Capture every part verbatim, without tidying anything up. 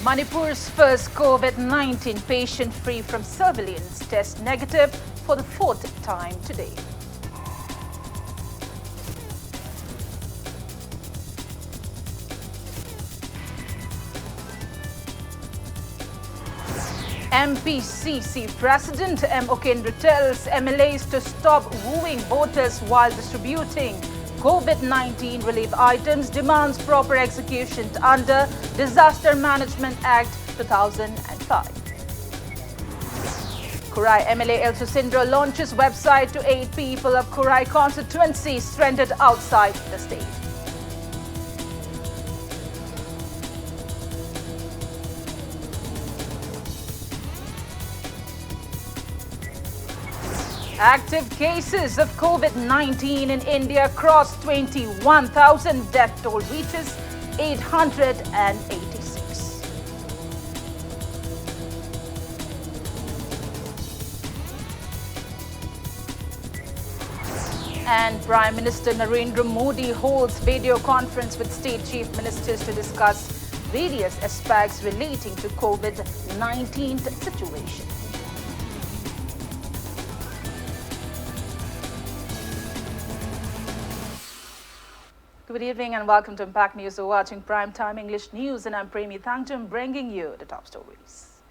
Manipur's first COVID nineteen patient free from surveillance test negative for the fourth time today. M P C C President M Okendra tells M L As to stop wooing voters while distributing COVID nineteen relief items, demands proper execution under Disaster Management Act two thousand five. Khurai M L A L Susindro launches website to aid people of Khurai constituency stranded outside the state. Active cases of COVID nineteen in India cross twenty-one thousand, death toll reaches eight hundred eighty-six. And Prime Minister Narendra Modi holds video conference with state chief ministers to discuss various aspects relating to COVID nineteen situation. Good evening and welcome to Impact News. You're watching Prime Time English News and I'm Premi Thangcham bringing you the top stories.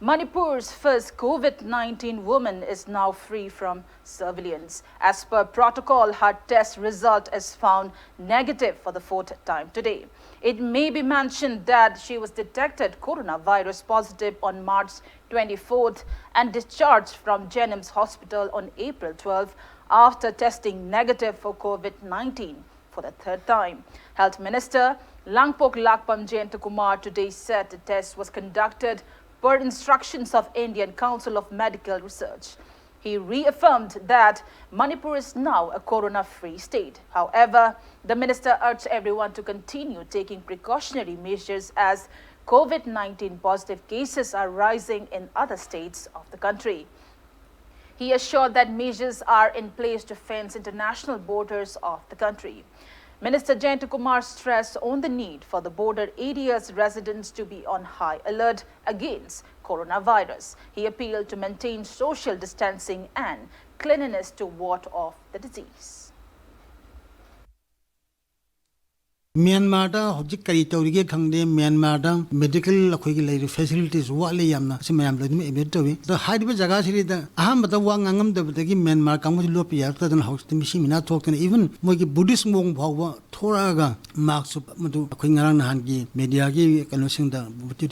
Manipur's first COVID nineteen woman is now free from surveillance. As per protocol, her test result is found negative for the fourth time today. It may be mentioned that she was detected coronavirus positive on March twenty-fourth and discharged from Jennings Hospital on April twelfth after testing negative for COVID nineteen for the third time. Health Minister Langpok Lakpam Jayantakumar today said the test was conducted per instructions of Indian Council of Medical Research. He reaffirmed that Manipur is now a corona-free state. However, the minister urged everyone to continue taking precautionary measures as COVID nineteen positive cases are rising in other states of the country. He assured that measures are in place to fence international borders of the country. Minister Jayanta Kumar stressed on the need for the border areas residents to be on high alert against coronavirus. He appealed to maintain social distancing and cleanliness to ward off the disease. ꯃ꯭ꯌꯥꯟꯃꯥꯔꯗ ꯍꯧꯖꯤꯛ ꯀꯔꯤ ꯇꯧꯔꯤꯒꯦ ꯈꯪꯗꯦ꯫ ꯃ꯭ꯌꯥꯟꯃꯥꯔꯗ medical ꯑꯩꯈꯣꯏꯒꯤ ꯂꯩꯔꯤꯕ facilities ꯋꯥꯠꯂꯤ ꯌꯥꯝꯅ꯫ ꯁꯤ ꯃꯌꯥꯝ ꯂꯣꯏꯅꯃꯛ ꯑꯦꯗꯃꯤꯠ ꯇꯧꯏ꯫ ꯑꯗꯣ ꯍꯥꯏꯔꯤꯕ ꯖꯒꯥꯁꯤꯗ ꯑꯍꯥꯟꯕꯗ ꯋꯥ ꯉꯥꯡꯉꯝꯗꯕꯗꯒꯤ ꯃ꯭ꯌꯥꯟꯃꯥꯔ ꯀꯥꯡꯕꯨꯁꯤ ꯂꯣꯠꯄ ꯌꯥꯔꯛꯇꯗꯅ ꯍꯧꯖꯤꯛꯇꯤ ꯃꯤꯁꯤ ꯃꯤꯅꯥ ꯊꯣꯛꯇꯅ, ꯏꯚꯟ ꯃꯣꯏꯒꯤ ꯕꯨꯙꯤꯁ ꯃꯣꯡ ꯐꯥꯎꯕ ꯊꯣꯔꯛꯑꯒ ꯃꯥꯛꯁ ꯃꯗꯨ ꯑꯩꯈꯣꯏ ꯉꯔꯥꯡ ꯅꯍꯥꯟꯒꯤ ꯃꯦꯗꯤꯌꯥꯒꯤ ꯀꯩꯅꯣꯁꯤꯡꯗ,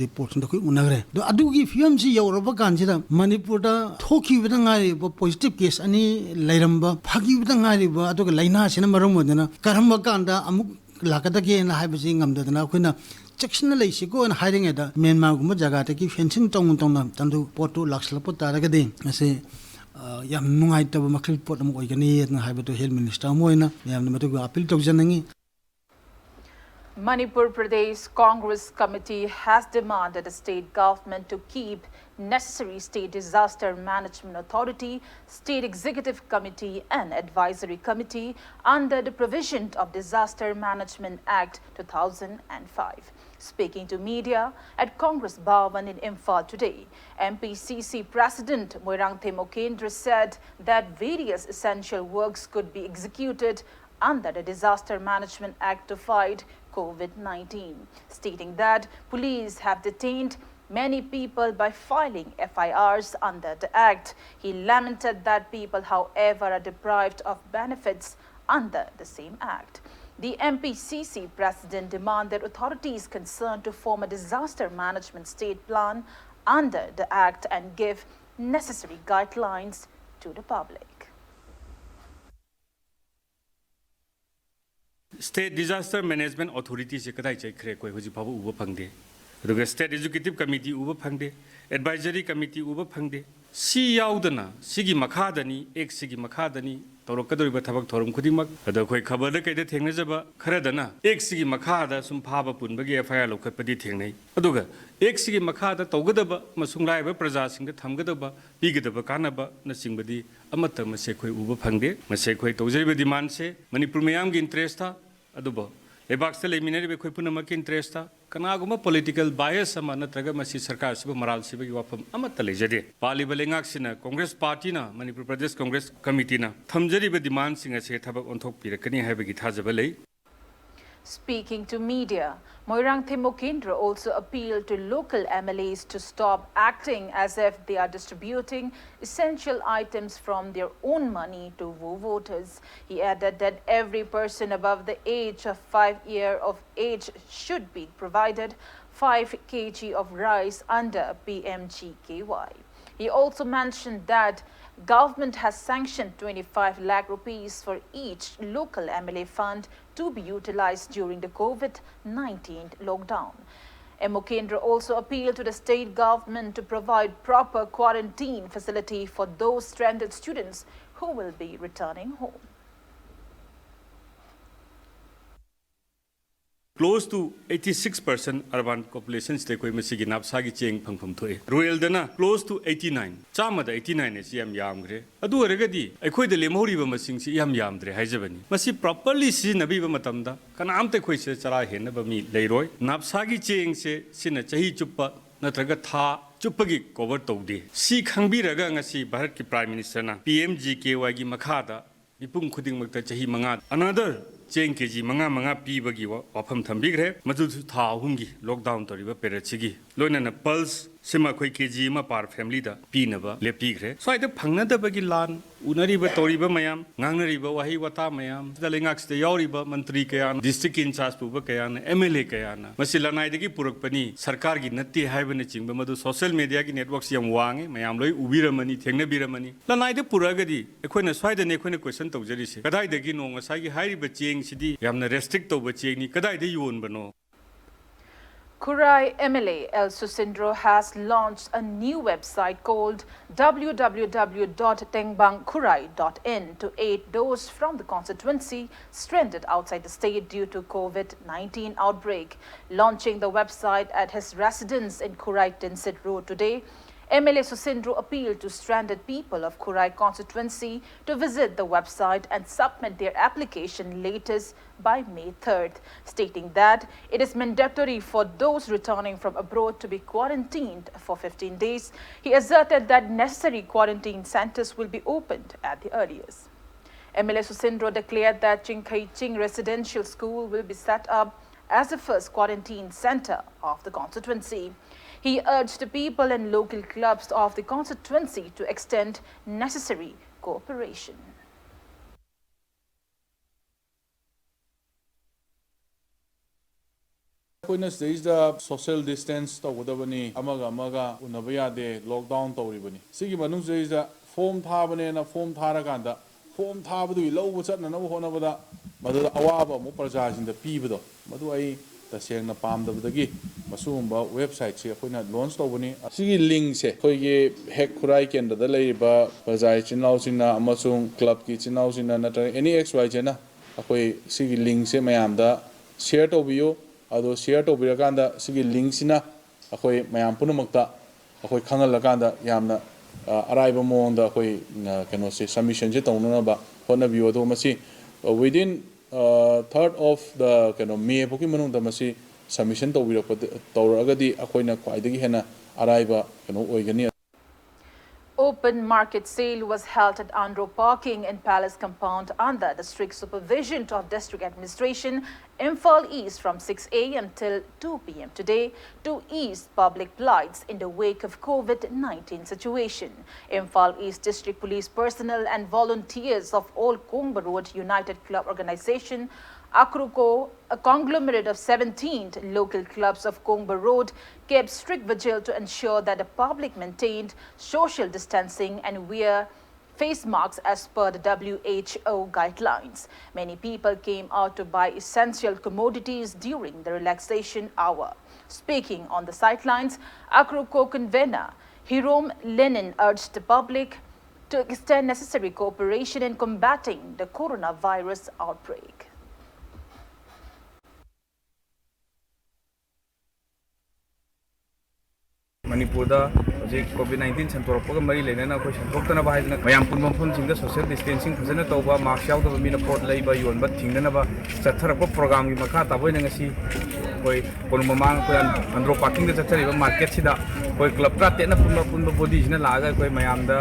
ꯔꯤꯄꯣꯔꯠꯁꯤꯡꯗ ꯑꯩꯈꯣꯏ ꯎꯅꯈ꯭ꯔꯦ꯫ ꯑꯗꯣ ꯑꯗꯨꯒꯤ ꯐꯤꯕꯝꯁꯤ ꯌꯧꯔꯕ ꯀꯥꯟꯁꯤꯗ ꯃꯅꯤꯄꯨꯔꯗ ꯊꯣꯛꯈꯤꯕꯗ ꯉꯥꯏꯔꯤꯕ ꯄꯣꯖꯤꯇꯤꯚ ꯀꯦꯁ ꯑꯅꯤ ꯂꯩꯔꯝꯕ, ꯐꯈꯤꯕꯗ ꯉꯥꯏꯔꯤꯕ, ꯑꯗꯨꯒ ꯂꯥꯏꯅꯥꯁꯤꯅ ꯃꯔꯝ ꯑꯣꯏꯗꯅ ꯀꯔꯝꯕ ꯀꯥꯟꯗ ꯑꯃꯨꯛ ꯂꯥꯛꯀꯗꯒꯦꯅ ꯍꯥꯏꯕꯁꯤ ꯉꯝꯗꯗꯅ ꯑꯩꯈꯣꯏꯅ ꯆꯦꯛꯁꯤꯟꯅ ꯂꯩꯁꯤꯀꯣꯅ ꯍꯥꯏꯔꯤꯉꯩꯗ ꯃ꯭ꯌꯥꯟꯃꯥꯔꯒꯨꯝꯕ ꯖꯒꯥꯗꯒꯤ ꯐꯦꯟꯁꯤꯡ ꯇꯧꯅ ꯇꯧꯅ ꯇꯟꯗꯨ ꯄꯣꯠꯇꯨ ꯂꯥꯛꯁꯤꯜꯂꯛꯄ ꯇꯥꯔꯒꯗꯤ ꯃꯁꯤ, ꯑ, ꯌꯥꯝ ꯅꯨꯡꯉꯥꯏꯇꯕ ꯃꯈꯜ ꯄꯣꯠ ꯑꯃ ꯑꯣꯏꯒꯅꯤ ꯍꯥꯏꯅ ꯍꯥꯏꯕꯗꯨ ꯍꯦꯜꯊ ꯃꯤꯅꯤꯁꯇꯔ ꯑꯃ ꯑꯣꯏꯅ ꯃꯌꯥꯝꯅ ꯃꯗꯨꯒꯤ appeal ꯇꯧꯖꯅꯤꯡꯉꯤ꯫ Manipur Pradesh Congress Committee has demanded the state government to keep necessary state disaster management authority, state executive committee and advisory committee under the provision of Disaster Management Act two thousand and five. Speaking to media at Congress Bhavan in Imphal today, M P C C President Moirangthem Okendra said that various essential works could be executed under the Disaster Management Act to fight COVID nineteen, stating that police have detained many people by filing F I Rs under the Act. He lamented that people, however, are deprived of benefits under the same Act. The M P C C president demanded authorities concerned to form a disaster management state plan under the Act and give necessary guidelines to the public. State Disaster Management Authority ꯁꯦ ꯀꯗꯥꯏ ꯆꯠꯈ꯭ꯔꯦ? ꯑꯩꯈꯣꯏ ꯍꯧꯖꯤꯛ ꯐꯥꯎꯕ ꯎꯕ ꯐꯪꯗꯦ꯫ ꯑꯗꯨꯒ State Executive Committee ꯎꯕ ꯐꯪꯗꯦ, Advisory Committee ꯎꯕ ꯐꯪꯗꯦ꯫ ꯁꯤ ꯌꯥꯎꯗꯅ ꯁꯤꯒꯤ ꯃꯈꯥꯗꯅꯤ, Act ꯁꯤꯒꯤ ꯃꯈꯥꯗꯅꯤ ꯇꯧꯔꯛꯀꯗꯧꯔꯤꯕ ꯊꯕꯛ ꯊꯧꯔꯝ ꯈꯨꯗꯤꯡꯃꯛ꯫ ꯑꯗ ꯑꯩꯈꯣꯏ ꯈꯕꯔꯗ ꯀꯩꯗ ꯊꯦꯡꯅꯖꯕ ꯈꯔꯗꯅ Act ꯁꯤꯒꯤ ꯃꯈꯥꯗ ꯁꯨꯝ ꯐꯥꯕ ꯄꯨꯟꯕꯒꯤ F I R ꯂꯧꯈꯠꯄꯗꯤ ꯊꯦꯡꯅꯩ꯫ ꯑꯗꯨꯒ Act ꯁꯤꯒꯤ ꯃꯈꯥꯗ ꯇꯧꯒꯗꯕ ꯑꯃꯁꯨꯡ ꯂꯥꯏꯔꯕ ꯄ꯭ꯔꯖꯥꯁꯤꯡꯗ ꯊꯝꯒꯗꯕ, ꯄꯤꯒꯗꯕ ꯀꯥꯟꯅꯕꯅꯆꯤꯡꯕꯗꯤ ꯑꯃꯠꯇ ꯃꯁꯤ ꯑꯩꯈꯣꯏ ꯎꯕ ꯐꯪꯗꯦ꯫ ꯃꯁꯤ ꯑꯩꯈꯣꯏ ꯇꯧꯖꯔꯤꯕ demand ꯁꯦ ꯃꯅꯤꯄꯨꯔ ꯃꯤꯌꯥꯝꯒꯤ interest ꯇ, ꯑꯗꯨꯕꯨ ꯂꯩꯕꯥꯛꯁꯤꯗ ꯂꯩꯃꯤꯟꯅꯔꯤꯕ ꯑꯩꯈꯣꯏ ꯄꯨꯝꯅꯃꯛꯀꯤ ꯏꯟꯇꯔꯦꯁꯇ ꯀꯅꯥꯒꯨꯝꯕ ꯄꯣꯂꯤꯇꯤꯀꯦꯜ ꯕꯥꯏꯁ ꯑꯃ ꯅꯠꯇ꯭ꯔꯒ ꯃꯁꯤ ꯁꯔꯀꯥꯔ ꯑꯁꯤꯕꯨ ꯃꯔꯥꯜ ꯁꯤꯕꯒꯤ ꯋꯥꯐꯝ ꯑꯃꯠꯇ ꯂꯩꯖꯗꯦ꯫ ꯄꯥꯜꯂꯤꯕ ꯂꯩꯉꯥꯛꯁꯤꯅ ꯀꯣꯡꯒ꯭ꯔꯦꯁ ꯄꯥꯔꯇꯤꯅ, ꯃꯅꯤꯄꯨꯔ ꯄ꯭ꯔꯗꯦꯁ ꯀꯣꯡꯒ꯭ꯔꯦꯁ ꯀꯃꯤꯇꯤꯅ ꯊꯝꯖꯔꯤꯕ ꯗꯤꯃꯥꯟꯁꯤꯡ ꯑꯁꯦ ꯊꯕꯛ ꯑꯣꯟꯊꯣꯛꯄꯤꯔꯛꯀꯅꯤ ꯍꯥꯏꯕꯒꯤ ꯊꯥꯖꯕ ꯂꯩ꯫ Speaking to media, Moirangthem Mokendra also appealed to local M L As to stop acting as if they are distributing essential items from their own money to vo- voters. He added that every person above the age of five year of age should be provided five K G of rice under P M G K Y. He also mentioned that government has sanctioned twenty-five lakh rupees for each local M L A fund to be utilized during the COVID nineteen lockdown. M Mokendra also appealed to the state government to provide proper quarantine facility for those stranded students who will be returning home. Close to eighty six percent urban population ꯁꯤꯗ ꯑꯩꯈꯣꯏ ꯃꯁꯤꯒꯤ ꯅꯥꯞꯁꯥꯒꯤ ꯆꯦꯡ ꯐꯪꯐꯝ ꯊꯣꯛꯏ꯫ ꯔꯨꯔꯦꯜꯗꯅ close to eighty nine, ꯆꯥꯝꯃꯗ eighty nine ꯑꯁꯤ ꯌꯥꯝ ꯌꯥꯝꯈ꯭ꯔꯦ꯫ ꯑꯗꯨ ꯑꯣꯏꯔꯒꯗꯤ ꯑꯩꯈꯣꯏꯗ ꯂꯦꯝꯍꯧꯔꯤꯕ ꯃꯁꯤꯡꯁꯤ ꯌꯥꯝ ꯌꯥꯝꯗ꯭ꯔꯦ ꯍꯥꯏꯖꯕꯅꯤ꯫ ꯃꯁꯤ properly ꯁꯤꯖꯤꯟꯅꯕꯤꯕ ꯃꯇꯝꯗ ꯀꯅꯥꯝꯇ ꯑꯩꯈꯣꯏꯁꯦ ꯆꯔꯥ ꯍꯦꯟꯅꯕ ꯃꯤ ꯂꯩꯔꯣꯏ꯫ ꯅꯥꯞꯁꯥꯒꯤ ꯆꯦꯡꯁꯦ ꯁꯤꯅ ꯆꯍꯤ ꯆꯨꯞꯄ ꯅꯠꯇ꯭ꯔꯒ ꯊꯥ ꯆꯨꯞꯄꯒꯤ cover ꯇꯧꯗꯦ꯫ ꯁꯤ ꯈꯪꯕꯤꯔꯒ ꯉꯁꯤ ꯚꯥꯔꯠꯀꯤ Prime Minister ꯅ P M G K Y ꯒꯤ ꯃꯈꯥꯗ ꯃꯤꯄꯨꯝ ꯈꯨꯗꯤꯡꯃꯛꯇ ꯆꯍꯤ ꯃꯉꯥ another ꯆꯦꯡ ꯀꯦ ꯖꯤ ꯃꯉꯥ ꯃꯉꯥ ꯄꯤꯕꯒꯤ ꯋꯥ-, ꯋꯥꯐꯝ ꯊꯝꯕꯤꯈ꯭ꯔꯦ꯫ ꯃꯗꯨꯁꯨ ꯊꯥ ꯑꯍꯨꯝꯒꯤ lockdown ꯇꯧꯔꯤꯕ period ꯁꯤꯒꯤ꯫ ꯂꯣꯏꯅꯅ pulse ꯁꯤꯃ ꯑꯩꯈꯣꯏ ꯀꯦ ꯖꯤ ꯑꯃ per family ꯗ ꯄꯤꯅꯕ ꯂꯦꯞꯄꯤꯈ꯭ꯔꯦ꯫ ꯁ꯭ꯋꯥꯏꯗ ꯐꯪꯅꯗꯕꯒꯤ ꯂꯥꯟ ꯎꯅꯔꯤꯕ, ꯇꯧꯔꯤꯕ ꯃꯌꯥꯝ, ꯉꯥꯡꯅꯔꯤꯕ ꯋꯥꯍꯩ ꯋꯥꯇꯥ ꯃꯌꯥꯝ, ꯁꯤꯗ ꯂꯩꯉꯥꯛꯁꯤꯗ ꯌꯥꯎꯔꯤꯕ ꯃꯟꯇ꯭ꯔꯤ ꯀꯌꯥꯅ, district ꯀꯤ in charge ꯄꯨꯕ ꯀꯌꯥꯅ, M L A ꯀꯌꯥꯅ ꯃꯁꯤ ꯂꯅꯥꯏꯗꯒꯤ ꯄꯨꯔꯛꯄꯅꯤ, ꯁꯔꯀꯥꯔꯒꯤ ꯅꯠꯇꯦ ꯍꯥꯏꯕꯅꯆꯤꯡꯕ, ꯃꯗꯨ social media ꯒꯤ network ꯁꯤ ꯌꯥꯝ ꯋꯥꯡꯉꯤ, ꯃꯌꯥꯝ ꯂꯣꯏ ꯎꯕꯤꯔꯝꯃꯅꯤ, ꯊꯦꯡꯅꯕꯤꯔꯝꯃꯅꯤ꯫ ꯂꯅꯥꯏꯗ ꯄꯨꯔꯛꯑꯒꯗꯤ ꯑꯩꯈꯣꯏꯅ ꯁ꯭ꯋꯥꯏꯗꯅꯤ ꯑꯩꯈꯣꯏꯅ question ꯇꯧꯖꯔꯤꯁꯦ, ꯀꯗꯥꯏꯗꯒꯤꯅꯣ ꯉꯁꯥꯏꯒꯤ ꯍꯥꯏꯔꯤꯕ ꯆꯦꯡꯁꯤꯗꯤ ꯌꯥꯝꯅ restrict ꯇꯧꯕ ꯆꯦꯡꯅꯤ, ꯀꯗꯥꯏꯗ ꯌꯣꯟꯕꯅꯣ? Khurai M L A L Susindro has launched a new website called W W W dot tengbang khurai dot in to aid those from the constituency stranded outside the state due to COVID nineteen outbreak. Launching the website at his residence in Khurai Tinsit Road today, M L A Susindro appealed to stranded people of Khurai constituency to visit the website and submit their application latest by May third, stating that it is mandatory for those returning from abroad to be quarantined for fifteen days. He asserted that necessary quarantine centers will be opened at the earliest. M L A Susindro declared that Chingkhei Ching Residential School will be set up as the first quarantine center of the constituency. He urged the people and local clubs of the constituency to extend necessary cooperation. ꯑꯩꯈꯣꯏꯅ ꯁꯤꯗꯩꯁꯤꯗ social distance ꯇꯧꯒꯗꯕꯅꯤ, ꯑꯃꯒ ꯑꯃꯒ ꯎꯅꯕ ꯌꯥꯗꯦ, lockdown ꯇꯧꯔꯤꯕꯅꯤ꯫ ꯁꯤꯒꯤ ꯃꯅꯨꯡꯁꯤꯗꯩꯁꯤꯗ form ꯊꯥꯕꯅꯦꯅ form ꯊꯥꯔꯀꯥꯟꯗ, form ꯊꯥꯕꯗꯨꯒꯤ ꯂꯧꯕ ꯆꯠꯅꯅꯕ ꯍꯣꯠꯅꯕꯗ ꯃꯗꯨꯗ ꯑꯋꯥꯕ ꯑꯃꯨꯛ ꯄ꯭ꯔꯖꯥꯁꯤꯡꯗ ꯄꯤꯕꯗꯣ, ꯃꯗꯨ ꯑꯩ ꯇꯁꯦꯡꯅ ꯄꯥꯝꯗꯕꯗꯒꯤ ꯃꯁꯤꯒꯨꯝꯕ websiteꯁꯤ ꯑꯩꯈꯣꯏꯅ launch ꯇꯧꯕꯅꯤ꯫ ꯁꯤꯒꯤ linkꯁꯦ ꯑꯩꯈꯣꯏꯒꯤ ꯍꯦꯛ ꯈꯨꯔꯥꯏ ꯀꯦꯟꯗ꯭ꯔꯗ ꯂꯩꯔꯤꯕ ꯄ꯭ꯔꯖꯥ ꯏꯆꯤꯟ ꯏꯅꯥꯎꯁꯤꯡꯅ ꯑꯃꯁꯨꯡ clubꯀꯤ ꯏꯆꯤꯟ ꯏꯅꯥꯎꯁꯤꯡꯅ ꯅꯠꯇ꯭ꯔꯒ any X Y Zꯅ ꯑꯩꯈꯣꯏ ꯁꯤꯒꯤ linkꯁꯦ ꯃꯌꯥꯝꯗ share ꯇꯧꯕꯤꯌꯨ꯫ ꯑꯗꯣ share ꯇꯧꯕꯤꯔꯀꯥꯟꯗ ꯁꯤꯒꯤ linkꯁꯤꯅ ꯑꯩꯈꯣꯏ ꯃꯌꯥꯝ ꯄꯨꯝꯅꯃꯛꯇ ꯑꯩꯈꯣꯏ ꯈꯪꯍꯜꯂꯀꯥꯟꯗ ꯌꯥꯝꯅ, ꯑ, ꯑꯔꯥꯏꯕ ꯃꯑꯣꯡꯗ ꯑꯩꯈꯣꯏ, ꯑ, ꯀꯩꯅꯣꯁꯦ, submissionꯁꯦ ꯇꯧꯅꯅꯕ ꯍꯣꯠꯅꯕꯤꯌꯨ꯫ ꯑꯗꯣ ꯃꯁꯤ, ꯑ, within, ꯑ, third of the, ꯀꯩꯅꯣ, May ꯐꯥꯎꯒꯤ ꯃꯅꯨꯡꯗ ꯃꯁꯤ submission ꯇꯧꯕꯤꯔꯛꯄꯗ, ꯇꯧꯔꯛꯑꯒꯗꯤ ꯑꯩꯈꯣꯏꯅ ꯈ꯭ꯋꯥꯏꯗꯒꯤ ꯍꯦꯟꯅ ꯑꯔꯥꯏꯕ ꯀꯩꯅꯣ ꯑꯣꯏꯒꯅꯤ꯫ Open market sale was held at Andro Parking and Palace Compound under the strict supervision of District Administration, Imphal East, from six A M till two P M today to ease public plights in the wake of COVID nineteen situation. Imphal East District Police personnel and volunteers of Old Kongba Road United Club Organization, Akruko, a conglomerate of seventeen local clubs of Kongba Road, kept strict vigil to ensure that the public maintained social distancing and wear face masks as per the W H O guidelines. Many people came out to buy essential commodities during the relaxation hour. Speaking on the sidelines, Akruko convener Hirom Lenin urged the public to extend necessary cooperation in combating the coronavirus outbreak. ꯃꯅꯤꯄꯨꯔꯗ ꯍꯧꯖꯤꯛ COVID nineteen ꯁꯟꯗꯣꯔꯛꯄꯒ ꯃꯔꯤ ꯂꯩꯅꯅ ꯑꯩꯈꯣꯏ ꯁꯟꯗꯣꯛꯇꯅꯕ ꯍꯥꯏꯗꯅ ꯃꯌꯥꯝ ꯄꯨꯟꯕ ꯃꯐꯝꯁꯤꯡꯗ social distancing ꯐꯖꯅ ꯇꯧꯕ, ꯃꯥꯛꯁ ꯌꯥꯎꯗꯕ ꯃꯤꯅ ꯄꯣꯠ ꯂꯩꯕ ꯌꯣꯟꯕ ꯊꯤꯡꯗꯅꯕ ꯆꯠꯊꯔꯛꯄ ꯄ꯭ꯔꯣꯒ꯭ꯔꯥꯝꯒꯤ ꯃꯈꯥ ꯇꯥꯕ ꯑꯣꯏꯅ ꯉꯁꯤ ꯑꯩꯈꯣꯏ ꯀꯣꯅꯨꯡ ꯃꯃꯥꯡ ꯑꯩꯈꯣꯏ ꯑꯟꯗ꯭ꯔꯣ ꯄꯥꯔꯀꯤꯡꯗ ꯆꯠꯊꯔꯤꯕ ꯃꯥꯔꯀꯦꯠꯁꯤꯗ ꯑꯩꯈꯣꯏ ꯀ꯭ꯂꯕ ꯇꯔꯥꯇꯔꯦꯠꯅ ꯄꯨꯟꯕ ꯄꯨꯟꯕ ꯕꯣꯗꯤꯁꯤꯅ ꯂꯥꯛꯑꯒ ꯑꯩꯈꯣꯏ ꯃꯌꯥꯝꯗ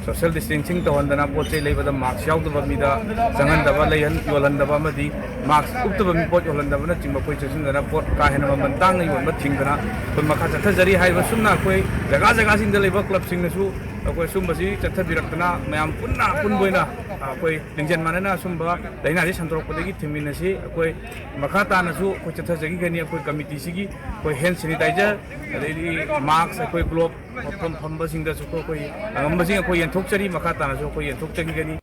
ꯁꯣꯁꯤꯌꯦꯜ ꯗꯤꯁꯇꯦꯟꯁꯤꯡ ꯇꯧꯍꯟꯗꯅ, ꯄꯣꯠ ꯆꯩ ꯂꯩꯕꯗ ꯃꯥꯛꯁ ꯌꯥꯎꯗꯕ ꯃꯤꯗ ꯆꯪꯍꯟꯗꯕ, ꯂꯩꯍꯟ ꯌꯣꯜꯍꯟꯗꯕ ꯑꯃꯗꯤ ꯃꯥꯛꯁ ꯎꯞꯇꯕ ꯃꯤ ꯄꯣꯠ ꯌꯣꯜꯍꯟꯗꯕꯅꯆꯤꯡꯕ ꯑꯩꯈꯣꯏ ꯆꯦꯛꯁꯤꯟꯗꯅ ꯄꯣꯠ ꯀꯥ ꯍꯦꯟꯅ ꯃꯃꯜ ꯇꯥꯡꯅ ꯌꯣꯟꯕ ꯊꯤꯡꯗꯅ ꯑꯩꯈꯣꯏ ꯃꯈꯥ ꯆꯠꯊꯖꯔꯤ꯫ ꯍꯥꯏꯔꯤꯕ ꯑꯁꯨꯝꯅ ꯑꯩꯈꯣꯏ ꯖꯒꯥ ꯖꯒꯥꯁꯤꯡꯗ ꯂꯩꯕ ꯀ꯭ꯂꯕꯁꯤꯡꯅꯁꯨ ꯑꯩꯈꯣꯏ ꯑꯁꯨꯝꯕꯁꯤ ꯆꯠꯊꯕꯤꯔꯛꯇꯅ ꯃꯌꯥꯝ ꯄꯨꯟꯅ ꯑꯄꯨꯟꯕ ꯑꯣꯏꯅ ꯑꯩꯈꯣꯏ ꯂꯤꯡꯖꯦꯜ ꯃꯥꯟꯅꯅ ꯑꯁꯨꯝꯕ ꯂꯥꯏꯅꯥꯁꯤ ꯁꯟꯗꯣꯔꯛꯄꯗꯒꯤ ꯊꯤꯡꯃꯤꯟꯅꯁꯤ꯫ ꯑꯩꯈꯣꯏ ꯃꯈꯥ ꯇꯥꯅꯁꯨ ꯑꯩꯈꯣꯏ ꯆꯠꯊꯖꯈꯤꯒꯅꯤ꯫ ꯑꯩꯈꯣꯏ ꯀꯃꯤꯇꯤꯁꯤꯒꯤ ꯑꯩꯈꯣꯏ ꯍꯦꯟ ꯁꯦꯅꯤꯇꯥꯏꯖꯔ, ꯑꯗꯩꯗꯤ ꯃꯥꯛꯁ, ꯑꯩꯈꯣꯏ ꯒ꯭ꯂꯣꯞ, ꯃꯐꯝ ꯐꯝꯕꯁꯤꯡꯗꯁꯨ ꯑꯩꯈꯣꯏ ꯑꯉꯝꯕꯁꯤꯡ ꯑꯩꯈꯣꯏ ꯌꯦꯟꯊꯣꯛꯆꯔꯤ꯫ ꯃꯈꯥ ꯇꯥꯅꯁꯨ ꯑꯩꯈꯣꯏ ꯌꯦꯟꯊꯣꯛꯆꯈꯤꯒꯅꯤ꯫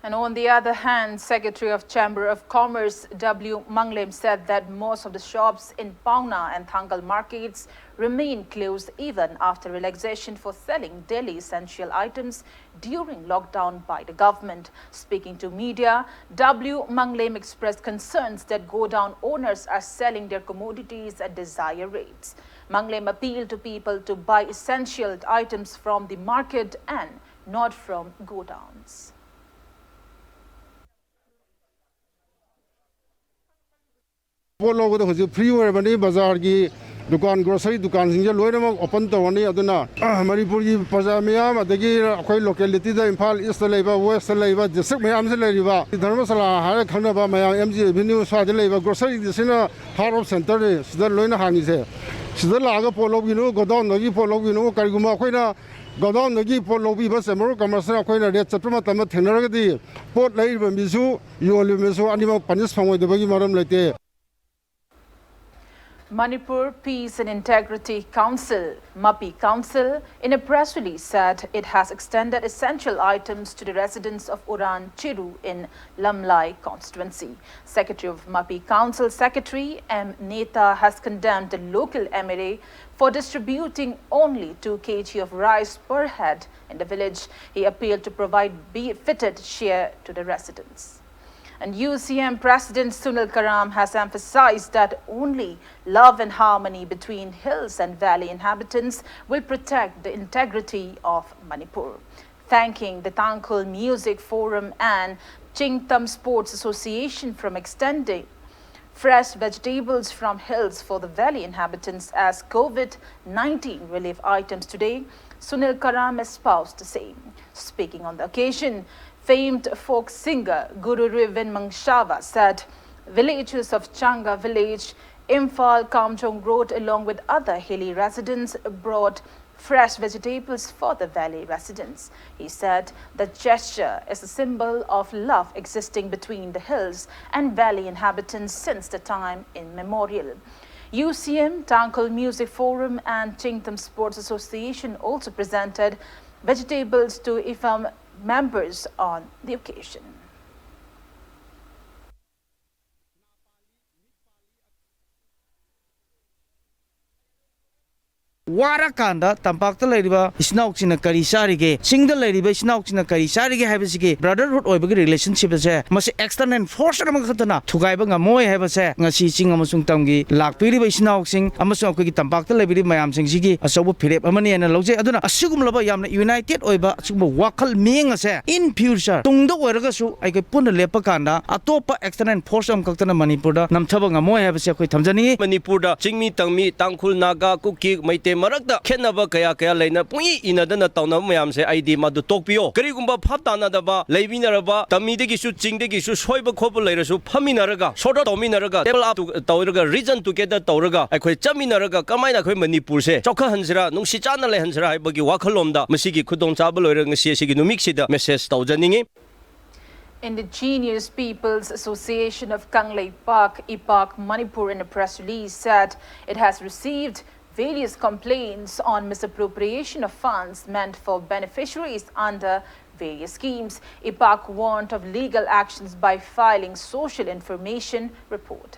And on the other hand, Secretary of Chamber of Commerce W Manglem said that most of the shops in Paona and Thangal markets remain closed even after relaxation for selling daily essential items during lockdown by the government. Speaking to media, W Manglem expressed concerns that godown owners are selling their commodities at desired rates. Manglem appealed to people to buy essential items from the market and not from godowns. ꯄꯣꯠ ꯂꯧꯕꯗ ꯍꯧꯖꯤꯛ free ꯑꯣꯏꯔꯕꯅꯤ꯫ ꯕꯖꯥꯔꯒꯤ ꯗꯨꯀꯥꯟ, grocery ꯗꯨꯀꯥꯟꯁꯤꯡꯁꯦ ꯂꯣꯏꯅꯃꯛ open ꯇꯧꯔꯅꯤ꯫ ꯑꯗꯨꯅ ꯃꯅꯤꯄꯨꯔꯒꯤ ꯄ꯭ꯔꯖꯥ ꯃꯤꯌꯥꯝ, ꯑꯗꯒꯤ ꯑꯩꯈꯣꯏ ꯂꯣꯀꯦꯂꯤꯇꯤꯗ, ꯏꯝꯐꯥꯜ ꯏꯁꯇ ꯂꯩꯕ, ꯋꯦꯁꯇ ꯂꯩꯕ, ꯗꯤꯁꯇ꯭ꯔꯤꯛ ꯃꯌꯥꯝꯁꯤꯗ ꯂꯩꯔꯤꯕ ꯙꯔꯃꯁꯥꯂꯥ ꯍꯥꯏꯔ ꯈꯪꯅꯕ ꯃꯌꯥꯝ, ꯑꯦꯝ ꯖꯤ ꯑꯦꯚꯦꯅ꯭ꯌꯨ ꯁ꯭ꯋꯥꯏꯗ ꯂꯩꯕ ꯒ꯭ꯔꯣꯁꯔꯤꯁꯤꯅ ꯍꯥꯔꯠ ꯑꯣꯐ ꯁꯦꯟꯇꯔꯅꯤ꯫ ꯁꯤꯗ ꯂꯣꯏꯅ ꯍꯥꯡꯉꯤꯁꯦ꯫ ꯁꯤꯗ ꯂꯥꯛꯑꯒ ꯄꯣꯠ ꯂꯧꯕꯤꯅꯨ, ꯒꯣꯗꯥꯎꯟꯗꯒꯤ ꯄꯣꯠ ꯂꯧꯕꯤꯅꯨ꯫ ꯀꯔꯤꯒꯨꯝꯕ ꯑꯩꯈꯣꯏꯅ ꯒꯣꯗꯥꯎꯟꯗꯒꯤ ꯄꯣꯠ ꯂꯧꯕꯤꯕ ꯆꯦꯝꯕꯔ ꯑꯣꯐ ꯀꯃꯔꯁꯅ ꯑꯩꯈꯣꯏꯅ ꯔꯦꯠ ꯆꯠꯄ ꯃꯇꯝꯗ ꯊꯦꯡꯅꯔꯒꯗꯤ, ꯄꯣꯠ ꯂꯩꯔꯤꯕ ꯃꯤꯁꯨ ꯌꯣꯜꯂꯤꯕ ꯃꯤꯁꯨ ꯑꯅꯤꯃꯛ ꯄꯅꯤꯁ ꯐꯪꯉꯣꯏꯗꯕꯒꯤ ꯃꯔꯝ ꯂꯩꯇꯦ꯫ Manipur Peace and Integrity Council, MAPI Council, in a press release said it has extended essential items to the residents of Uran Chiru in Lamlai constituency. Secretary of MAPI Council Secretary M Neta has condemned the local M L A for distributing only two K G of rice per head in the village. He appealed to provide befitted share to the residents. And U C M President Sunil Karam has emphasized that only love and harmony between hills and valley inhabitants will protect the integrity of Manipur. Thanking the Tangkhul Music Forum and Chingtam Sports Association from extending fresh vegetables from hills for the valley inhabitants as COVID nineteen relief items today, Sunil Karam espoused the same. Speaking on the occasion, famed folk singer Guru Rivin Mangshava said villages of Changa village, Imphal, Kamjong Road, along with other hilly residents, brought fresh vegetables for the valley residents. He said the gesture is a symbol of love existing between the hills and valley inhabitants since the time immemorial. U C M, Tangkhul Music Forum, and Chingtam Sports Association also presented vegetables to IFAM members on the occasion. ꯋꯥꯔꯀꯥꯟꯗ ꯇꯝꯄꯥꯛꯇ ꯂꯩꯔꯤꯕ ꯏꯆꯤꯟ ꯏꯅꯥꯎꯁꯤꯡꯅ ꯀꯔꯤ ꯆꯥꯔꯤꯒꯦ, ꯆꯤꯡꯗ ꯂꯩꯔꯤꯕ ꯏꯆꯤꯟ ꯏꯅꯥꯎꯁꯤꯡꯅ ꯀꯔꯤ ꯆꯥꯔꯤꯒꯦ ꯍꯥꯏꯕꯁꯤꯒꯤ brotherhood ꯑꯣꯏꯕꯒꯤ relationship ꯑꯁꯦ, ꯃꯁꯤ external force ꯑꯃꯈꯛꯇꯅ ꯊꯨꯒꯥꯏꯕ ꯉꯝꯃꯣꯏ ꯍꯥꯏꯕꯁꯦ ꯉꯁꯤ ꯆꯤꯡ ꯑꯃꯁꯨꯡ ꯇꯝꯒꯤ ꯂꯥꯛꯄꯤꯔꯤꯕ ꯏꯆꯤꯟ ꯏꯅꯥꯎꯁꯤꯡ ꯑꯃꯁꯨꯡ ꯑꯩꯈꯣꯏꯒꯤ ꯇꯝꯄꯥꯛꯇ ꯂꯩꯕꯤꯔꯤꯕ ꯃꯌꯥꯝꯁꯤꯡꯁꯤꯒꯤ ꯑꯆꯧꯕ ꯐꯤꯔꯦꯞ ꯑꯃꯅꯤ ꯍꯥꯏꯅ ꯂꯧꯖꯩ꯫ ꯑꯗꯨꯅ ꯑꯁꯤꯒꯨꯝꯂꯕ ꯌꯥꯝꯅ united ꯑꯣꯏꯕ ꯑꯁꯤꯒꯨꯝꯕ ꯋꯥꯈꯜ ꯃꯤꯠꯌꯦꯡ ꯑꯁꯦ in future ꯇꯨꯡꯗ ꯑꯣꯏꯔꯒꯁꯨ ꯑꯩꯈꯣꯏ ꯄꯨꯟꯅ ꯂꯦꯞꯄ ꯀꯥꯟꯗ ꯑꯇꯣꯞꯄ external force ꯑꯃꯈꯛꯇꯅ ꯃꯅꯤꯄꯨꯔꯗ ꯅꯝꯊꯕ ꯉꯝꯃꯣꯏ ꯍꯥꯏꯕꯁꯤ ꯑꯩꯈꯣꯏ ꯊꯝꯖꯅꯤꯡꯉꯤ꯫ ꯃꯅꯤꯄꯨꯔꯗ ꯆꯤꯡꯃꯤ, ꯇꯥꯡꯃꯤ, ꯇꯥꯡꯈꯨꯜ, ꯅꯥꯒꯥ, ꯀꯨꯀꯤ, ꯃꯩꯇꯩ ꯃꯔꯛꯇ ꯈꯦꯠꯅꯕ ꯀꯌꯥ ꯀꯌꯥ ꯂꯩꯅ ꯄꯨꯡꯏ ꯏꯅꯗꯅ ꯇꯧꯅꯕ ꯃꯌꯥꯝꯁꯦ ꯑꯩꯗꯤ ꯃꯗꯨ ꯇꯣꯛꯄꯤꯌꯣ꯫ ꯀꯔꯤꯒꯨꯝꯕ ꯚꯥꯞ ꯇꯥꯅꯗꯕ ꯂꯩꯃꯤꯟꯅꯔꯕ, ꯇꯝꯃꯤꯗꯒꯤꯁꯨ ꯆꯤꯡꯗꯒꯤꯁꯨ ꯁꯣꯏꯕ ꯈꯣꯠꯄ ꯂꯩꯔꯁꯨ ꯐꯝꯃꯤꯟꯅꯔꯒ, sort out ꯇꯧꯃꯤꯟꯅꯔꯒ, table up ꯇꯧꯔꯒ, reason together ꯇꯧꯔꯒ ꯑꯩꯈꯣꯏ ꯆꯠꯃꯤꯟꯅꯔꯒ ꯀꯃꯥꯏꯅ ꯑꯩꯈꯣꯏ ꯃꯅꯤꯄꯨꯔꯁꯦ ꯆꯥꯎꯈꯠꯍꯟꯁꯤꯔꯥ, ꯅꯨꯡꯁꯤ ꯆꯥꯟꯅ ꯂꯩꯍꯟꯁꯤꯔꯥ ꯍꯥꯏꯕꯒꯤ ꯋꯥꯈꯜꯂꯣꯝꯗ ꯃꯁꯤꯒꯤ ꯈꯨꯗꯣꯡꯆꯥꯕ ꯂꯣꯏꯔꯒ ꯉꯁꯤ ꯑꯁꯤꯒꯤ ꯅꯨꯃꯤꯠꯁꯤꯗ message ꯇꯧꯖꯅꯤꯡꯉꯤ꯫ Indigenous Peoples Association of Kangleipak, IPAK Manipur, in a press release said it has received various complaints on misappropriation of funds meant for beneficiaries under various schemes. IPAK warned of legal actions by filing social information report.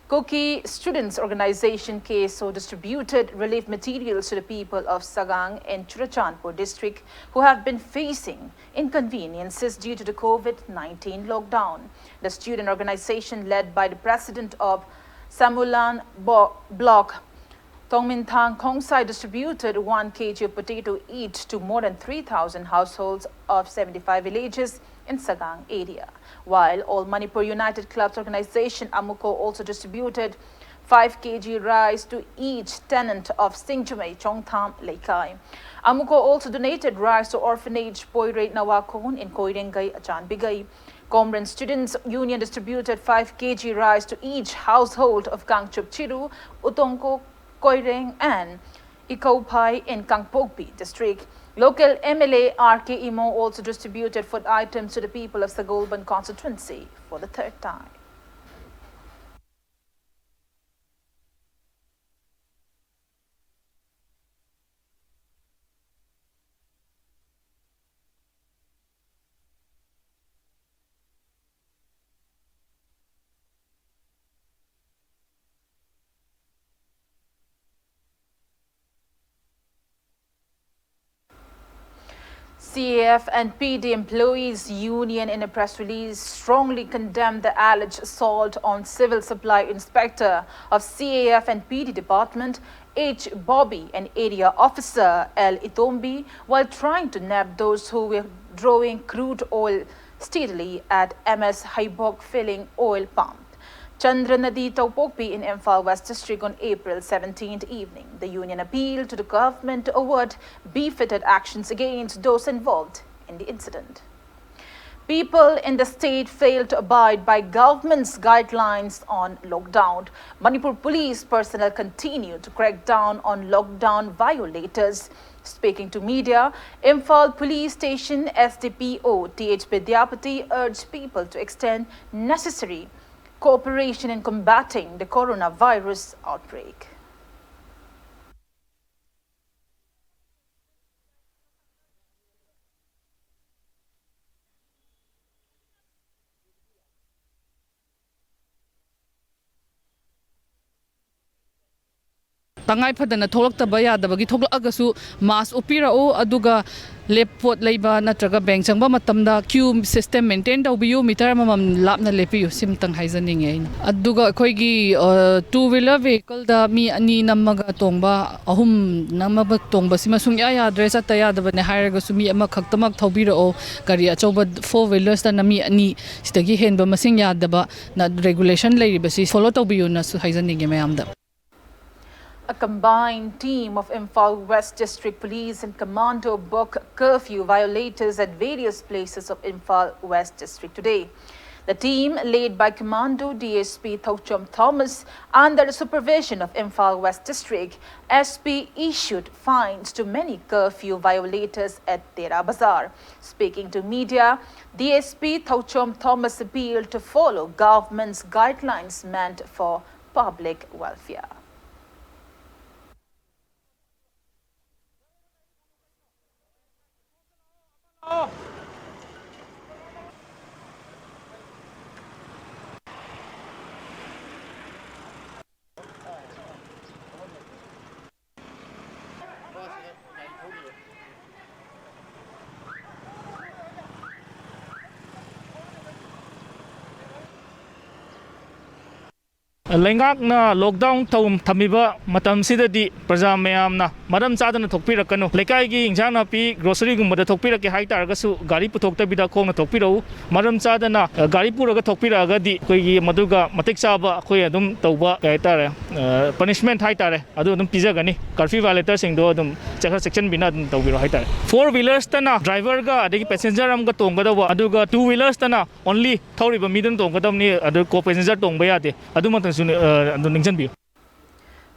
Kuki Students Organization, K S O, distributed relief materials to the people of Sagang in Churachandpur district who have been facing inconveniences due to the COVID nineteen lockdown. The student organization, led by the president of Samulan Bo- Block, Tongminthang Khongsai, distributed one K G of potato each to more than three thousand households of seventy-five villages in Sagang area. While All Manipur United Clubs organization, AMUCO, also distributed five K G rice to each tenant of Singjumei Chongtham Leikai. AMUCO also donated rice to orphanage Poirei Nawakhon in Koirengei, Achanbigai. Komren Students Union distributed five K G rice to each household of Kangchup Chiru, Utongko Koireng and Ikauphai in Kangpokpi district. Local M L A R K Imo also distributed food items to the people of Sagolban constituency for the third time. C A F and P D Employees Union, in a press release, strongly condemned the alleged assault on Civil Supply Inspector of C A F and P D Department, H Bobby, and Area Officer L Itombi, while trying to nab those who were drawing crude oil steadily at M S Haibok filling oil pump, Chandra Nadi Taupokpi in Imphal West District, on April seventeenth evening. The union appealed to the government to avert befitted actions against those involved in the incident. People in the state failed to abide by government's guidelines on lockdown. Manipur police personnel continue to crack down on lockdown violators. Speaking to media, Imphal Police Station S D P O T H Vidyapati urged people to extend necessary cooperation in combating the coronavirus outbreak. ꯇꯉꯥꯏ ꯐꯗꯅ ꯊꯣꯛꯂꯛꯇꯕ ꯌꯥꯗꯕꯒꯤ ꯊꯣꯛꯂꯛꯑꯒꯁꯨ ꯃꯥꯁ ꯎꯞꯄꯤꯔꯛꯎ, ꯑꯗꯨꯒ ꯂꯦꯞ ꯄꯣꯠ ꯂꯩꯕ ꯅꯠꯇ꯭ꯔꯒ bank ꯆꯪꯕ ꯃꯇꯝꯗ ꯀ꯭ꯌꯨ ꯁꯤꯁꯇꯦꯝ ꯃꯦꯟꯇꯦꯟ ꯇꯧꯕꯤꯌꯨ, ꯃꯤꯇꯔ ꯑꯃꯃꯝ ꯂꯥꯞꯅ ꯂꯦꯞꯄꯤꯌꯨ, ꯁꯤꯃꯇꯪ ꯍꯥꯏꯖꯅꯤꯡꯉꯦ ꯑꯩꯅ꯫ ꯑꯗꯨꯒ ꯑꯩꯈꯣꯏꯒꯤ ꯇꯨ ꯋꯤꯂꯔ ꯚꯦꯍꯤꯀꯜꯗ ꯃꯤ ꯑꯅꯤ ꯅꯝꯃꯒ ꯇꯣꯡꯕ, ꯑꯍꯨꯝ ꯅꯝꯃꯒ ꯇꯣꯡꯕꯁꯤꯃ ꯁꯨꯡꯌꯥ ꯌꯥꯗ꯭ꯔꯦ, ꯆꯠꯇ ꯌꯥꯗꯕꯅꯦ ꯍꯥꯏꯔꯒꯁꯨ ꯃꯤ ꯑꯃꯈꯛꯇꯃꯛ ꯊꯧꯕꯤꯔꯛꯑꯣ꯫ ꯒꯥꯔꯤ ꯑꯆꯧꯕ ꯐꯣꯔ ꯋꯤꯂꯔꯁꯇꯅ ꯃꯤ ꯑꯅꯤ, ꯁꯤꯗꯒꯤ ꯍꯦꯟꯕ ꯃꯁꯤꯡ ꯌꯥꯗꯕ ꯅ ꯔꯦꯒꯨꯂꯦꯁꯟ ꯂꯩꯔꯤꯕꯁꯤ ꯐꯣꯂꯣ ꯇꯧꯕꯤꯌꯨꯅꯁꯨ ꯍꯥꯏꯖꯅꯤꯡꯉꯦ ꯃꯌꯥꯝꯗ꯫ A combined team of Imphal West District Police and Commando book curfew violators at various places of Imphal West District today. The team, led by Commando D S P Thochom Thomas, under the supervision of Imphal West District S P, issued fines to many curfew violators at Tera Bazar. Speaking to media, D S P Thochom Thomas appealed to follow government's guidelines meant for public welfare. ꯂꯩꯉꯥꯛꯅ lockdown ꯇꯧ- ꯊꯝꯃꯤꯕ ꯃꯇꯝꯁꯤꯗꯗꯤ ꯄ꯭ꯔꯖꯥ ꯃꯌꯥꯝꯅ ꯃꯔꯝ ꯆꯥꯗꯅ ꯊꯣꯛꯄꯤꯔꯛꯀꯅꯨ꯫ ꯂꯩꯀꯥꯏꯒꯤ ꯏꯟꯖꯥꯡ ꯅꯥꯄꯤ ꯒ꯭ꯔꯣꯁꯔꯤꯒꯨꯝꯕꯗ ꯊꯣꯛꯄꯤꯔꯛꯀꯦ ꯍꯥꯏ ꯇꯥꯔꯒꯁꯨ ꯒꯥꯔꯤ ꯄꯨꯊꯣꯛꯇꯕꯤꯗ ꯈꯣꯡꯅ ꯊꯣꯛꯄꯤꯔꯛꯎ꯫ ꯃꯔꯝ ꯆꯥꯗꯅ, ꯑ, ꯒꯥꯔꯤ ꯄꯨꯔꯒ ꯊꯣꯛꯄꯤꯔꯛꯑꯒꯗꯤ ꯑꯩꯈꯣꯏꯒꯤ ꯃꯗꯨꯒ ꯃꯇꯤꯛ ꯆꯥꯕ ꯑꯩꯈꯣꯏ ꯑꯗꯨꯝ ꯇꯧꯕ, ꯀꯩ ꯍꯥꯏꯇꯥꯔꯦ, ꯑ, ꯄꯅꯤꯁꯃꯦꯟꯠ ꯍꯥꯏꯇꯥꯔꯦ, ꯑꯗꯨ ꯑꯗꯨꯝ ꯄꯤꯖꯒꯅꯤ꯫ ꯀꯔꯐ꯭ꯌꯨ ꯚꯥꯏꯑꯣꯂꯦꯇꯔꯁꯤꯡꯗꯣ ꯑꯗꯨꯝ ꯆꯦꯛ-, ꯆꯦꯛꯁꯤꯟꯕꯤꯅ ꯑꯗꯨꯝ ꯇꯧꯕꯤꯔꯣ ꯍꯥꯏꯇꯥꯔꯦ꯫ ꯐꯣꯔ ꯋꯤꯂꯔꯁꯇꯅ ꯗ꯭ꯔꯥꯏꯚꯔꯒ ꯑꯗꯒꯤ ꯄꯦꯁꯦꯟꯖꯔ ꯑꯃꯒ ꯇꯣꯡꯒꯗꯧꯕ, ꯑꯗꯨꯒ ꯇꯨ ꯋꯤꯂꯔꯁꯇꯅ ꯑꯣꯟꯂꯤ ꯊꯧꯔꯤꯕ ꯃꯤꯗꯨꯅ ꯇꯣꯡꯒꯗꯕꯅꯤ, ꯑꯗꯨ ꯀꯣ ꯄꯦꯁꯦꯟꯖꯔ ꯇꯣꯡꯕ ꯌꯥꯗꯦ꯫ ꯑꯗꯨꯃꯛꯇꯁꯨ, ꯑ, ꯑꯗꯨ ꯅꯤꯡꯁꯤꯡꯕꯤꯌꯨ꯫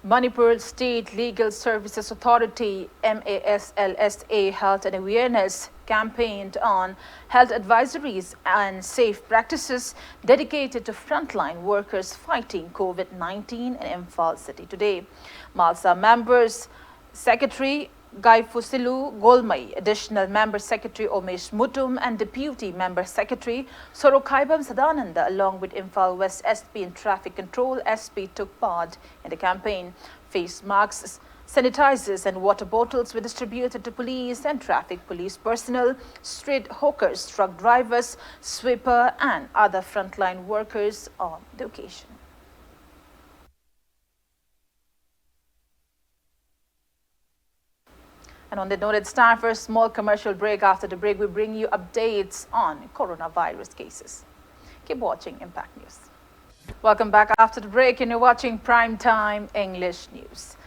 Manipur State Legal Services Authority, M A S L S A, held an awareness campaign on health advisories and safe practices dedicated to frontline workers fighting COVID nineteen in Imphal city today. MALSA members, Secretary Gaifusilu Golmai, Additional Member Secretary Omesh Mutum, and Deputy Member Secretary Sorokhaibam Sadananda, along with Imphal West S P and Traffic Control S P, took part in the campaign. Face masks, sanitizers, and water bottles were distributed to police and traffic police personnel, street hawkers, truck drivers, sweeper, and other frontline workers on the occasion. And on that note, it's time for a small commercial break. After the break, we bring you updates on coronavirus cases. Keep watching Impact News. Welcome back. After the break, and you're watching Prime Time English News.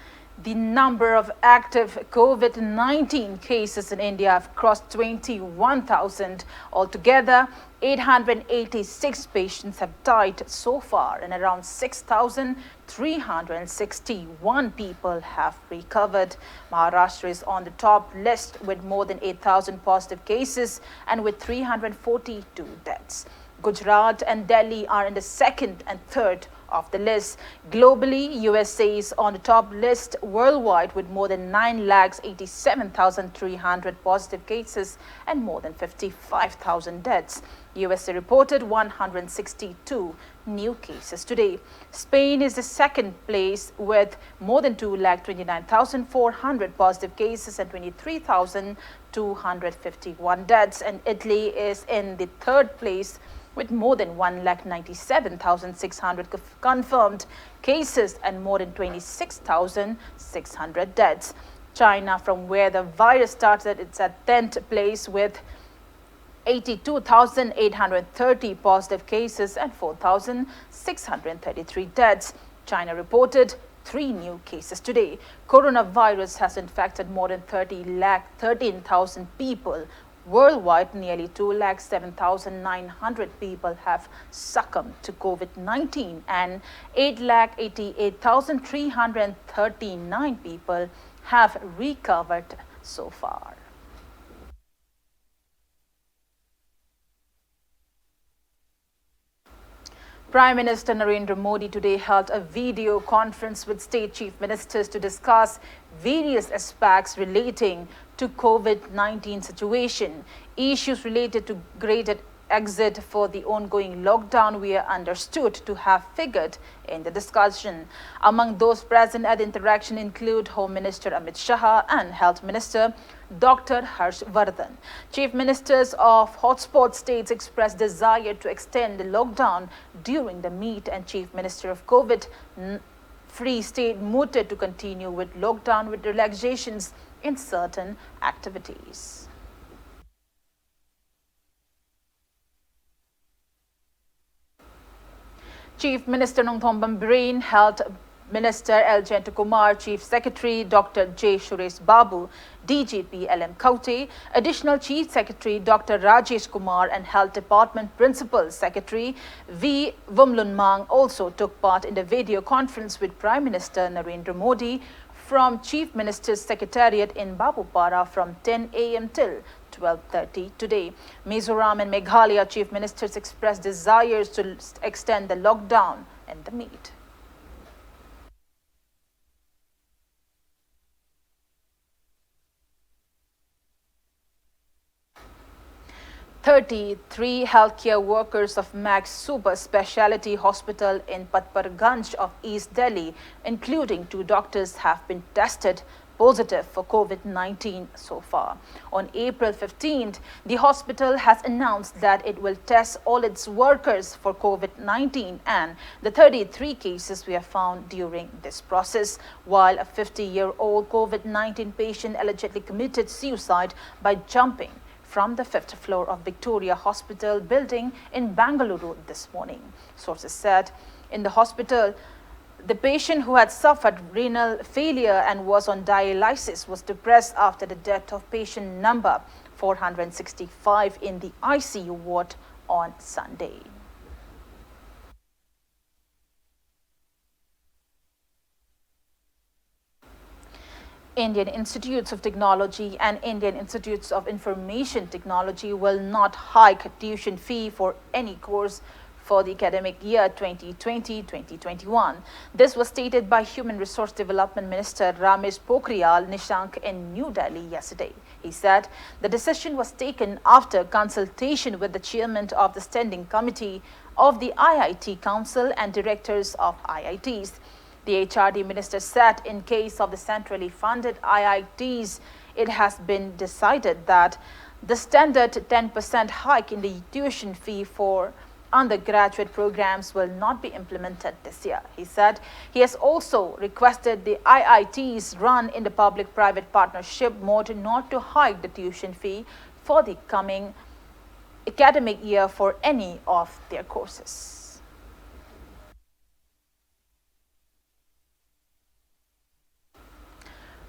The number of active COVID nineteen cases in India have crossed twenty-one thousand. Altogether, eight hundred eighty-six patients have died so far, and around six thousand three hundred sixty-one people have recovered. Maharashtra is on the top list with more than eight thousand positive cases and with three hundred forty-two deaths. Gujarat and Delhi are in the second and third of the list. Globally, U S A is on the top list worldwide with more than nine lakhs eighty-seven thousand three hundred positive cases and more than fifty-five thousand deaths. U S A reported one hundred sixty-two new cases today. Spain is the second place with more than two lakh twenty-nine thousand four hundred positive cases and twenty-three thousand two hundred fifty-one deaths, and Italy is in the third place with more than one lakh ninety-seven thousand six hundred conf- confirmed cases and more than twenty-six thousand six hundred deaths. China, from where the virus started, it's at tenth place with eighty-two thousand eight hundred thirty positive cases and four thousand six hundred thirty-three deaths. China reported three new cases today. Coronavirus has infected more than thirty lakh thirteen thousand people. Worldwide, nearly two lakh seven thousand nine hundred people have succumbed to COVID nineteen and eight lakh eighty-eight thousand three hundred thirty-nine people have recovered so far. Prime Minister Narendra Modi today held a video conference with state chief ministers to discuss various aspects relating to COVID nineteen situation. Issues related to graded exit for the ongoing lockdown were understood to have figured in the discussion. Among those present at the interaction include Home Minister Amit Shah and Health Minister Doctor Harsh Vardhan. Chief ministers of hotspot states expressed desire to extend the lockdown during the meet, and Chief Minister of COVID free state mooted to continue with lockdown with relaxations in certain activities. Chief Minister Nongthombam Biren, Health Minister L Jayantakumar, Chief Secretary Doctor J Suresh Babu, D G P L M Khaute, Additional Chief Secretary Doctor Rajesh Kumar, and Health Department Principal Secretary V Vumlunmang also took part in the video conference with Prime Minister Narendra Modi from Chief Minister's Secretariat in Babupara from ten a m till twelve thirty today. Mizoram and Meghalaya Chief Ministers expressed desires to extend the lockdown in the meet. Thirty-three healthcare workers of Max Super Speciality Hospital in Patparganj of East Delhi, including two doctors, have been tested positive for COVID nineteen so far. On April fifteenth, the hospital has announced that it will test all its workers for COVID nineteen, and the thirty-three cases were found during this process, while a fifty-year-old COVID nineteen patient allegedly committed suicide by jumping from the fifth floor of Victoria Hospital building in Bengaluru this morning. Sources said in the hospital, the patient who had suffered renal failure and was on dialysis was depressed after the death of patient number four hundred sixty-five in the I C U ward on Sunday. Indian Institutes of Technology and Indian Institutes of Information Technology will not hike tuition fee for any course for the academic year twenty twenty twenty twenty-one. This was stated by Human Resource Development Minister Ramesh Pokhriyal Nishank in New Delhi yesterday. He said the decision was taken after consultation with the chairman of the Standing Committee of the I I T Council and directors of I I Ts. The H R D minister said in case of the centrally funded I I Ts, it has been decided that the standard ten percent hike in the tuition fee for undergraduate programs will not be implemented this year. He said he has also requested the I I Ts run in the public-private partnership mode not to hike the tuition fee for the coming academic year for any of their courses.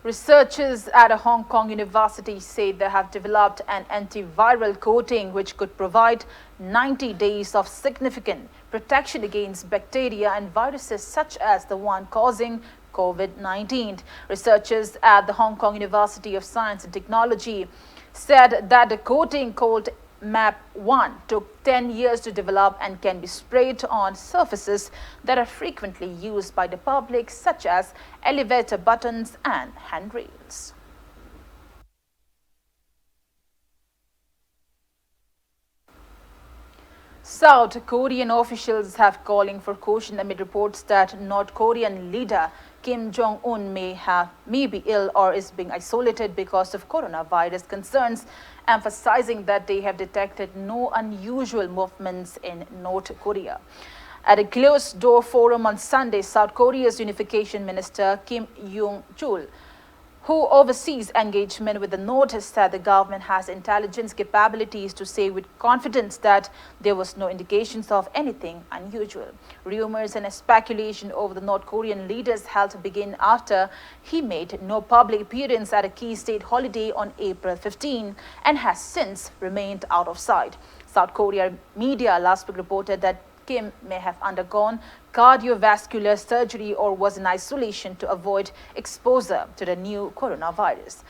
Researchers at a Hong Kong university say they have developed an antiviral coating which could provide ninety days of significant protection against bacteria and viruses such as the one causing COVID nineteen. Researchers at the Hong Kong University of Science and Technology said that the coating called MAP one took ten years to develop and can be sprayed on surfaces that are frequently used by the public, such as elevator buttons and handrails. South Korean officials have calling for caution amid reports that North Korean leader Kim Jong-un may have, may be ill or is being isolated because of coronavirus concerns, emphasizing that they have detected no unusual movements in North Korea. At a closed-door forum on Sunday, South Korea's unification minister Kim Yong-chul, who oversees engagement with the North, said the government has intelligence capabilities to say with confidence that there was no indications of anything unusual. Rumors and speculation over the North Korean leader's health began after he made no public appearance at a key state holiday on April fifteen and has since remained out of sight. South Korea media last week reported that Kim may have undergone cardiovascular surgery or was in isolation to avoid exposure to the new coronavirus.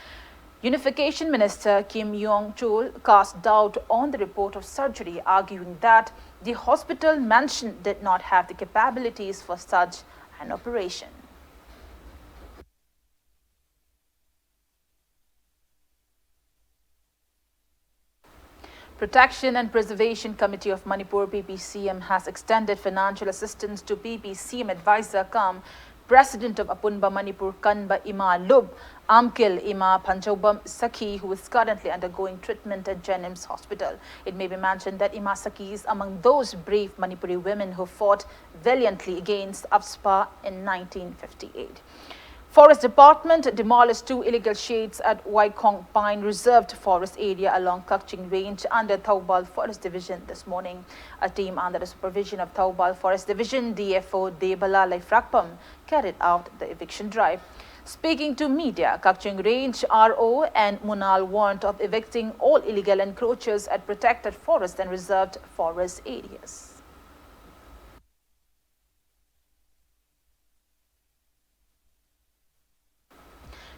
Unification Minister Kim Yong-chul cast doubt on the report of surgery, arguing that The hospital mentioned did not have the capabilities for such an operation. Protection and Preservation Committee of Manipur, P P C M, has extended financial assistance to P P C M advisor cum President of Apunba Manipur Kanba Ima Lup, Amkil Ima Panchobam Sakhi, who is currently undergoing treatment at JNIMS Hospital. It may be mentioned that Ima Sakhi is among those brave Manipuri women who fought valiantly against AFSPA in nineteen fifty-eight. Forest Department demolished two illegal sheds at Waikhong Pine Reserved Forest Area along Kakching Range under Thoubal Forest Division this morning. A team under the supervision of Thoubal Forest Division D F O Debala Leifrakpam carried out the eviction drive. Speaking to media, Kakching Range R O and Munal warned of evicting all illegal encroachers at protected forest and reserved forest areas.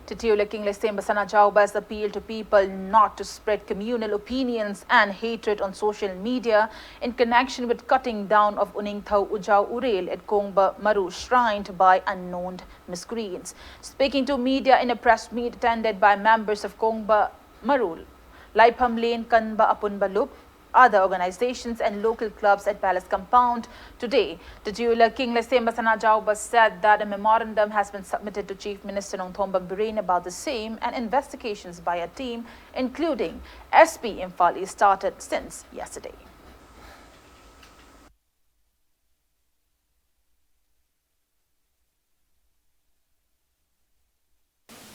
Titiula King Leisemba Sanajaoba has appealed to people not to spread communal opinions and hatred on social media in connection with cutting down of Uningthau Ujau Urel at Kongba Maru, shrined by unknown miscreants. Speaking to media in a press meet attended by members of Kongba Maru, Laiphamlen Kanba Apunba Lup, other organizations and local clubs at Palace Compound today. Titiula King Leisemba Sanajaoba said that a memorandum has been submitted to Chief Minister Nongthombam Biren about the same and investigations by a team including S P Imphal East started since yesterday.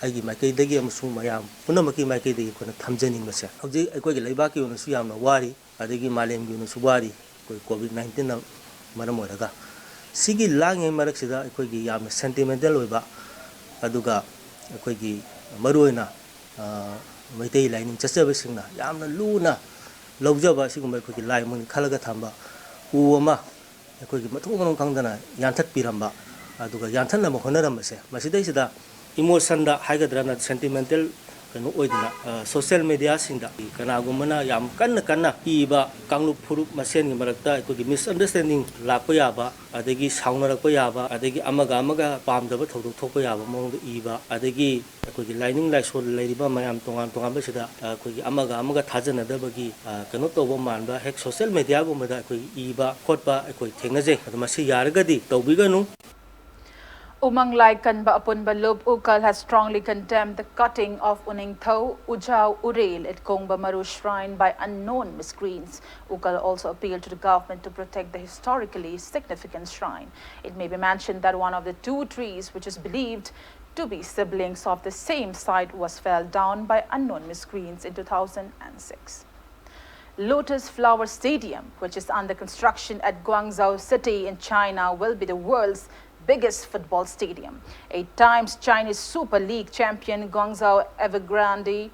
ꯑꯩꯒꯤ ꯃꯥꯏꯀꯩꯗꯒꯤ ꯑꯃꯁꯨꯡ ꯃꯌꯥꯝ ꯄꯨꯝꯅꯃꯛꯀꯤ ꯃꯥꯏꯀꯩꯗꯒꯤ ꯑꯩꯈꯣꯏꯅ ꯊꯝꯖꯅꯤꯡꯕꯁꯦ, ꯍꯧꯖꯤꯛ ꯑꯩꯈꯣꯏꯒꯤ ꯂꯩꯕꯥꯛꯀꯤ ꯑꯣꯏꯅꯁꯨ ꯌꯥꯝꯅ ꯋꯥꯔꯤ, ꯑꯗꯒꯤ ꯃꯥꯂꯦꯝꯒꯤ ꯑꯣꯏꯅꯁꯨ ꯋꯥꯔꯤ꯫ ꯑꯩꯈꯣꯏ ꯀꯣꯚꯤꯗ ꯅꯥꯏꯟꯇꯤꯟꯅ ꯃꯔꯝ ꯑꯣꯏꯔꯒ ꯁꯤꯒꯤ ꯂꯥꯡꯉꯤꯉꯩ ꯃꯔꯛꯁꯤꯗ ꯑꯩꯈꯣꯏꯒꯤ ꯌꯥꯝꯅ ꯁꯦꯟꯇꯤꯃꯦꯟꯇꯦꯜ ꯑꯣꯏꯕ, ꯑꯗꯨꯒ ꯑꯩꯈꯣꯏꯒꯤ ꯃꯔꯨꯑꯣꯏꯅ, ꯑ, ꯃꯩꯇꯩ ꯂꯥꯏꯅꯤꯡ ꯆꯠꯆꯕꯁꯤꯡꯅ ꯌꯥꯝꯅ ꯂꯨꯅ ꯂꯧꯖꯕ ꯑꯁꯤꯒꯨꯝꯕ ꯑꯩꯈꯣꯏꯒꯤ ꯂꯥꯏ ꯑꯃꯅꯤ ꯈꯜꯂꯒ ꯊꯝꯕ ꯎ ꯑꯃ ꯑꯩꯈꯣꯏꯒꯤ ꯃꯊꯣꯡ ꯃꯔꯝ ꯈꯪꯗꯅ ꯌꯥꯟꯊꯠꯄꯤꯔꯝꯕ, ꯑꯗꯨꯒ ꯌꯥꯟꯊꯠꯅꯕ ꯍꯣꯠꯅꯔꯝꯕꯁꯦ, ꯃꯁꯤꯗꯩꯁꯤꯗ ꯏꯃꯣꯁꯟꯗ ꯍꯥꯏꯒꯗ꯭ꯔꯥ, ꯅꯠꯇ꯭ꯔ ꯁꯦꯟꯇꯤꯃꯦꯟꯇꯦꯜ ꯀꯩꯅꯣ ꯑꯣꯏꯗꯅ, ꯑ, ꯁꯣꯁꯤꯌꯦꯜ ꯃꯦꯗꯤꯌꯥꯁꯤꯡꯗ ꯀꯅꯥꯒꯨꯝꯕꯅ ꯌꯥꯝ ꯀꯟꯅ ꯀꯟꯅ ꯏꯕ, ꯀꯥꯡꯂꯨꯞ ꯐꯨꯔꯨꯞ ꯃꯁꯦꯟꯒꯤ ꯃꯔꯛꯇ ꯑꯩꯈꯣꯏꯒꯤ ꯃꯤꯁꯑꯟꯗꯔꯁꯇꯦꯟꯗꯤꯡ ꯂꯥꯛꯄ ꯌꯥꯕ, ꯑꯗꯒꯤ ꯁꯥꯎꯅꯔꯛꯄ ꯌꯥꯕ, ꯑꯗꯒꯤ ꯑꯃꯒ ꯑꯃꯒ ꯄꯥꯝꯗꯕ ꯊꯧꯗꯣꯛ ꯊꯣꯛꯄ ꯌꯥꯕ ꯃꯑꯣꯡꯗ ꯏꯕ, ꯑꯗꯒꯤ ꯑꯩꯈꯣꯏꯒꯤ ꯂꯥꯏꯅꯤꯡ ꯂꯥꯏꯁꯣꯜ ꯂꯩꯔꯤꯕ ꯃꯌꯥꯝ ꯇꯣꯉꯥꯟ ꯇꯣꯉꯥꯟꯕꯁꯤꯗ, ꯑ, ꯑꯩꯈꯣꯏꯒꯤ ꯑꯃꯒ ꯑꯃꯒ ꯊꯥꯖꯅꯗꯕꯒꯤ, ꯑ, ꯀꯩꯅꯣ ꯇꯧꯕ ꯃꯥꯟꯕ, ꯍꯦꯛ ꯁꯣꯁꯤꯌꯦꯜ ꯃꯦꯗꯤꯌꯥꯒꯨꯝꯕꯗ ꯑꯩꯈꯣꯏ ꯏꯕ ꯈꯣꯠꯄ ꯑꯩꯈꯣꯏ ꯊꯦꯡꯅꯖꯩ꯫ ꯑꯗꯣ ꯃꯁꯤ ꯌꯥꯔꯒꯗꯤ ꯇꯧꯕꯤꯒꯅꯨ꯫ Umang Laikanba Apunba Lup Ukal has strongly condemned the cutting of Uningthou Ujau Urel at Kongba Maru Shrine by unknown miscreants. Ukal also appealed to the government to protect the historically significant shrine. It may be mentioned that one of the two trees, which is believed to be siblings of the same site, was felled down by unknown miscreants in two thousand six. Lotus Flower Stadium, which is under construction at Guangzhou City in China, will be the world's biggest football stadium. Eight times Chinese Super League champion Guangzhou Evergrande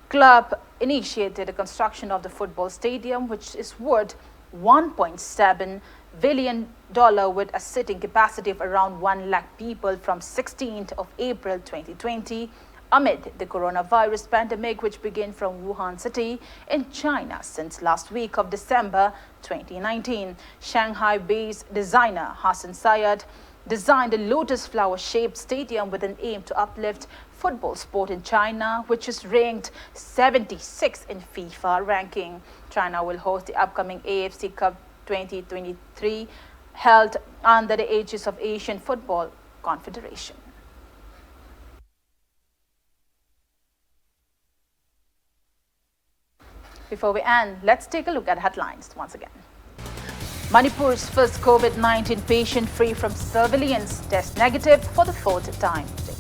Club initiated the construction of the football stadium, which is worth one point seven billion dollar with a seating capacity of around one lakh people from sixteenth of April twenty twenty, amid the coronavirus pandemic, which began from Wuhan City in China since last week of December twenty nineteen. Shanghai-based designer Hassan Syed designed a lotus flower-shaped stadium with an aim to uplift football sport in China, which is ranked seventy-six in FIFA ranking. China will host the upcoming A F C Cup twenty twenty-three, held under the aegis of Asian Football Confederation. Before we end, let's take a look at headlines once again. Manipur's first COVID nineteen patient free from surveillance, test negative for the fourth time today.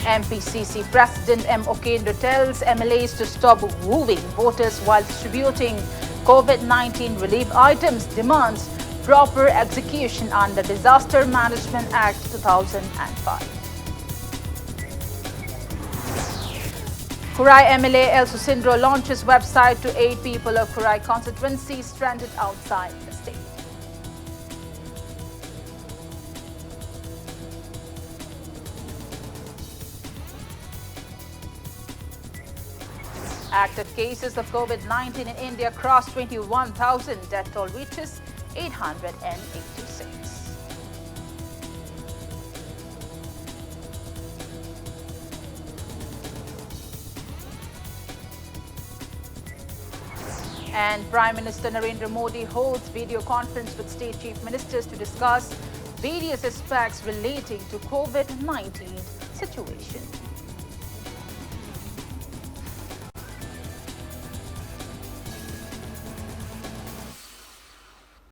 M P C C President M Okendra tells M L As to stop wooing voters while distributing COVID nineteen relief items, demands proper execution under Disaster Management Act two thousand five. Khulai M L A L Susindro launches website to aid people of Khulai constituency stranded outside the state. Active cases of COVID nineteen in India crossed twenty-one thousand, death toll reaches eight hundred eighty-six. And Prime Minister Narendra Modi holds video conference with state chief ministers to discuss various aspects relating to COVID nineteen situation.